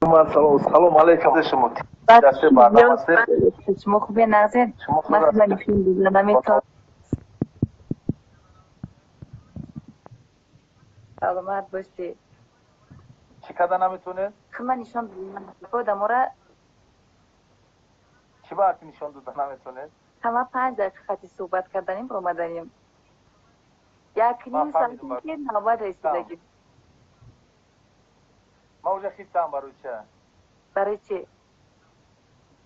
Ман салом алейкум шумо. Дасте барнома шумо хубе нағзед? Ман худам нишон дода наметавонам. Саломат бошед. Чӣ карда наметавонед? Ман нишон додам. Чӣ ба нишон дода наметавонед? Ҳама 5 дақиқа хати суҳбат карданем, омаданем. Як ним соате ки навбат расидагим. Ман уже хитам барои ча? Барои чӣ?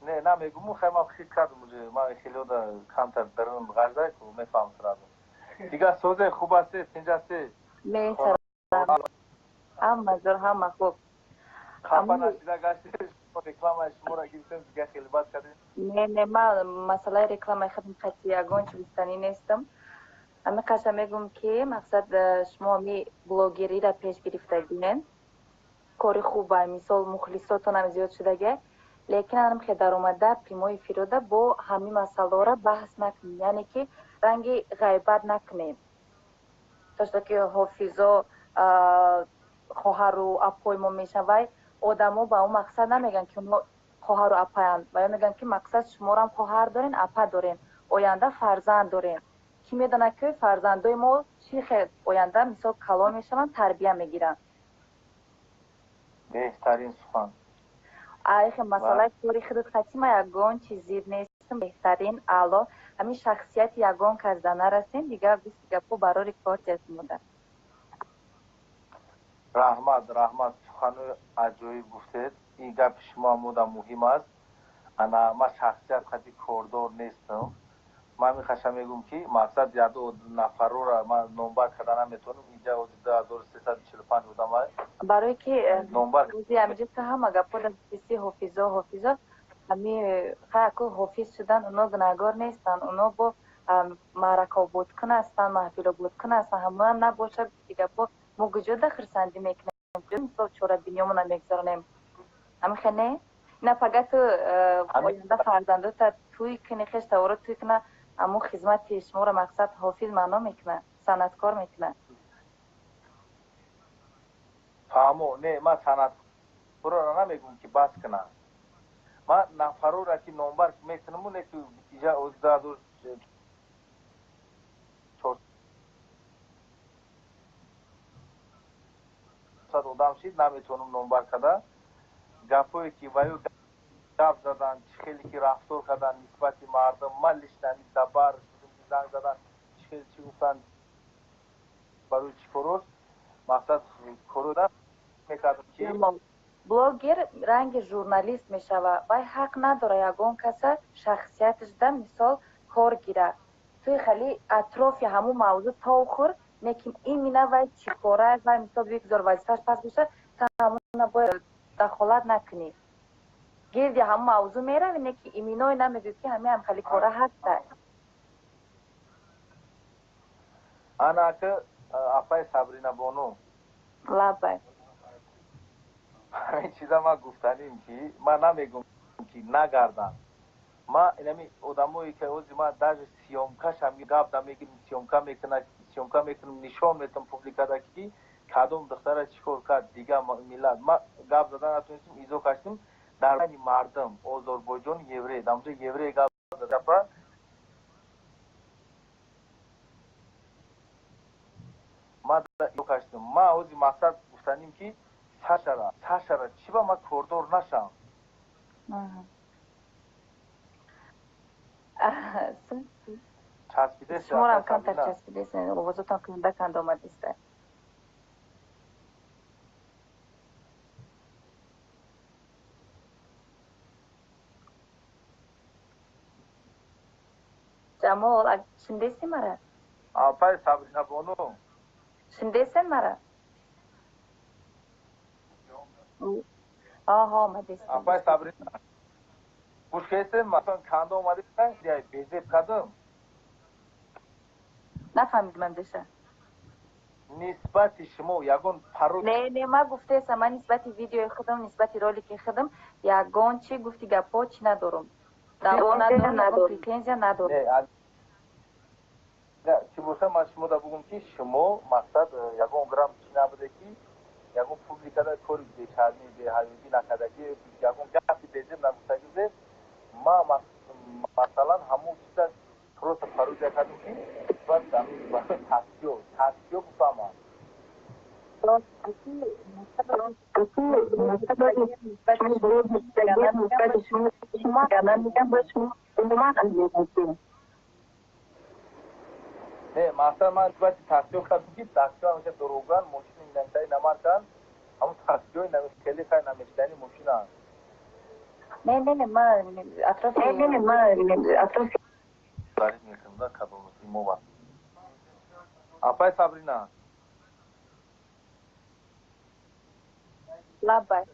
Не, намегум, хай ман хит кардам уже. Ман хеле камтар дарун ғарзай ку мефаҳмам сразу. Дигар созе хуб ҳастед, тинҷ ҳастед? Не, салом. Ҳама зор, ҳама хуб. Хафа нашида гаштед, рекламаи шуморо гирифтем, дигар хеле бад кардем. Не, не, ман масъалаи рекламаи худам қатъи ягон чӣ гуфтанӣ нестам. Ҳами қаша мегӯм ки мақсад шумо ҳами блогериро пеш гирифтагиен. Кори хуба, мисол мухлисотонам зиёд шудаге, лекин анам хе даромада прямой эфирода бо ҳами масъалаҳоро баҳс накунем, яъне ки ранги ғайбат накунем. То что ки ҳофизо хоҳару апои мо мешавай, одамо ба он мақсад намегӯянд ки онҳо хоҳару апаянд, ва ё мегӯянд ки мақсад шуморам хоҳар дорен, апа дорен, оянда фарзанд дорен. Кӣ медонад ки фарзандои мо чӣ хел оянда мисол калон мешаванд, тарбия мегиранд. Беҳтарин сухан. Айхе масъалаи кори худат хатима ягон чиз зид нестам, беҳтарин аъло. Ҳамин шахсияти ягон кас да нарасем, дигар гуфти гапҳо барори корти аст модар. Раҳмат, раҳмат, суханои аҷоиб гуфтед. Ин гапи шумо ҳам муҳим аст. Ана ман шахсият хати кордор нестам. Ман мехашам мегӯм ки мақсад яду нафарора ман номбар карда наметавонам. Инҷа 2345 одам аст. Барои ки номбар рӯзи ҳамиҷа та ҳама гапҳо дар ҳофизи ҳофизо ҳофизо ҳами хаяку ҳофиз шудан оно гунаҳгор нестанд. Оно бо маъракаободкун ҳастанд, маҳфилободкун ҳастанд. Ҳамоам набошад гуфти гапҳо мо куҷо да хурсандӣ мекунем? Мисол чорабиниёмона мегузаронем. Ҳамихе не? Ина пага ту оянда фарзандота тӯй кунӣ, хеш таворо тӯй куна, аммо хизмати шуморо мақсад ҳофиз маъно мекунад, санъаткор мекунад. Фаҳмо, не, ман санъаткорро намегӯм ки бас кунам. Ман нафарора ки номбар мекунаму не ки иҷа 2400 одам шид, наметавонам номбар карда. Гапҳое ки ваю гап задан, чӣ хеле ки рафтор кардан нисбати мардум, ман лично дабар шудам ки занг задан, чӣ хеле чӣ гуфтан, барои чӣ корост, мақсад корода мекардам ки блогер ранги журналист мешава, вай ҳақ надора ягон каса шахсияташ да мисол кор гира. Туи хали атрофи ҳамун мавзӯъ тов хӯр, лекин имина вай чӣ кора, вай мисол бигзор вазифааш пас бошад, та ҳамуна бояд дахолат накунӣ. Гирди ҳамун мавзӯъ меравӣ, не ки иминое намегӯӣ ки ҳамин ҳам хали кора ҳаста. Ана ака апай Сабрина бону. Лабай. Ҳамин чиза ман гуфтаним ки ман намегӯм ки нагардам. Ман инами одамое ки ҳози ман даже съёмкашам гап да мегирим, съёмка мекунад, съёмка мекунам, нишон метам публикада ки кадом духтара чӣ кор кард, дигар миллат. Ман гап зада натонистем, изо каштем дар байни мардум Озарбойҷон еврей, дамҷо еврей гап зада. Ман изо каштем. Ман ҳози мақсад гуфтаним ки сашара, сашара чӣ ба ман кордор нашам? Часпидест? Шуморам камтар часпидест, овозотон канда канда омадиста. Ҷамол, шундеси мара? Апай Сабрина бону. Шундесен мара? Оҳо, омадест. Апай Сабрина. Гӯш кардем, масалан канда омадеста, безеб кардам. Нафаҳмидам деша. Нисбати шумо ягон паро Не, не, ман гуфтаестам, ман нисбати видеои худам, нисбати ролики худам ягон чӣ гуфти гапҳо чӣ надорам. Даъво надорам, ягон претензия надорам. Не, чӣ боша, ман шумо да бугум ки шумо мақсад ягон грамм чӣ набуде ки Ягон публикада кори бешармӣ, беҳаёгӣ накардагӣ, ягон гапи безеб нагуфтагӣ будем. Ма масалан ҳамон чиза просто пародия кардем, ки баъд барои таксиё бифаҳманд. Не, масалан ман баъди таксиё кардем, ки таксиё ҳамеша дурӯғгӯянд, мошини намитаи намарканд, ҳамон таксиёи хеле хай намешидани мошинаанд. Не, не, не, ман атрофи Не, не, ман атрофи Зарид мекунам да Кадомова. Апай Сабрина. Лаббай.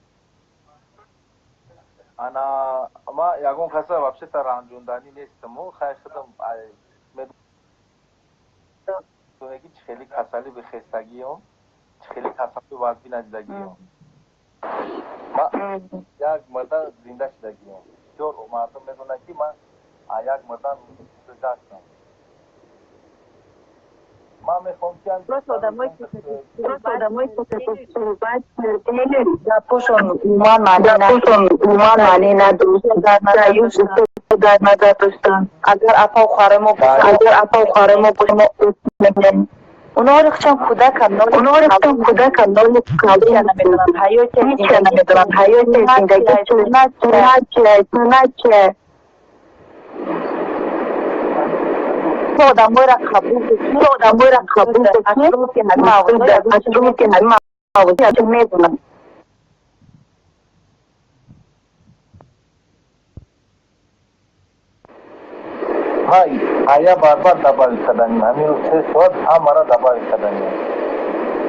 Ана ма ягон каса вообще-то ранҷонданӣ нестаму, хай худам медоне, ки чӣ хеле касали бехестагиём, чӣ хеле касали вазбӣ надидагиём. Ма як мурда зинда шудагиём. Бисёр мардум медонанд, ки ман як мурдан гаштам. Ман мехоҳам, ки Просто одамое ки Просто одамое ки суҳбат кардем, гапошон умуман маънӣ гапошон умуман маънӣ надошт, дар назар доштанд. Агар апау хоҳарои мо Агар апау хоҳарои мо мо мегӯем, Онҳо ҳоло кӯдаканд, онҳо ҳоло кӯдаканд, ҳеҷ намедонанд ҳаёти, ҳеҷ намедонанд ҳаёти, зиндагӣ чӣ, чӣ. Одамоеро қабул Одамоеро қабул атрофи ҳамин мавзӯъ атрофи ҳамин мавзӯъ медонанд. Ма ая барбар добавить карданим, ҳамин рӯз 3 соат ҳамара добавить карданим.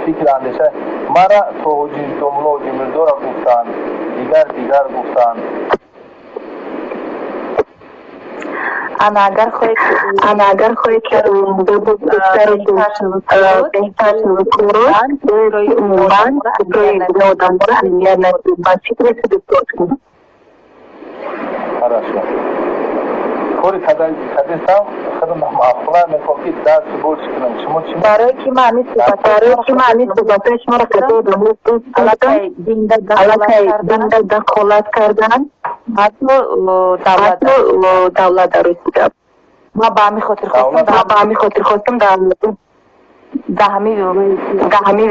Фикр, андеша мара то ҳоҷи домло, ҳоҷи Мирзора гуфтанд, дигар дигар гуфтанд. Ана агар хоҳед Ана агар хоҳед, ки беҳтар шавад корот, умуман одаморо аҳамият надиҳед, ба фикри худат кор кунед. Хорошо, кори кадестам худам маъқула, мехоҳам, ки дарси больше кунам. Шумо чӣ? Барое ки ман ҳамин Барое ки ман ҳамин суҳбатҳои шуморо кадо одамо аллакай зинда аллакай зинда дахолат карданд, ҳатто давлат, ҳатто давлат дар Русия. Ман ба ҳамин хотир хостам, Ман ба ҳамин хотир хостам дар дар ҳамин дар ҳамин.